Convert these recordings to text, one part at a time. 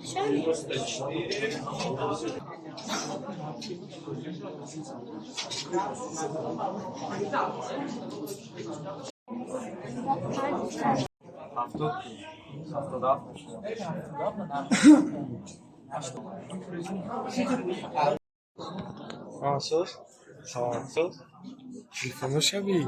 94. 70, 77. Ансыз, саламатсыз. Телефонда шаби.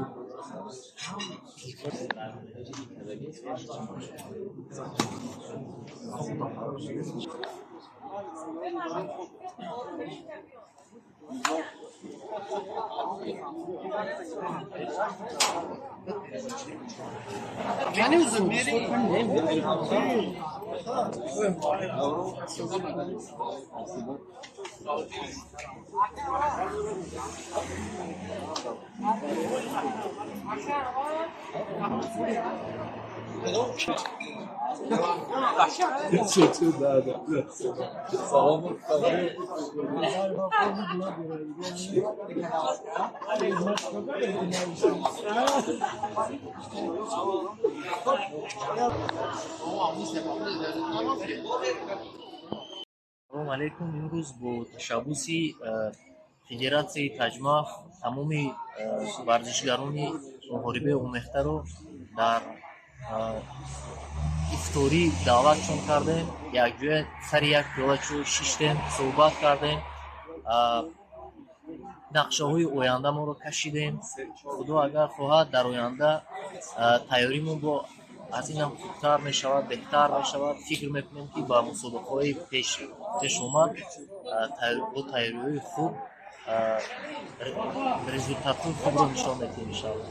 Салом алейкум. Имрӯз бо ташаббуси Федератсияи Таҷмаф тамоми варзишгарони муҳорибаи омехтаро дар ифторӣ даъватшон кардем. Якҷоя сари як пиёла чой шиштем, суҳбат кардем, нақшаҳои ояндамонро кашидем. Худо агар хоҳад, дар оянда тайёримон бо аз инам хубтар мешавад, беҳтар мешавад. Фикр мекунем, ки ба мусобиқаҳои пешомад бо тайёриҳои хуб результатҳои хубро нишон медиҳем, иншоалло.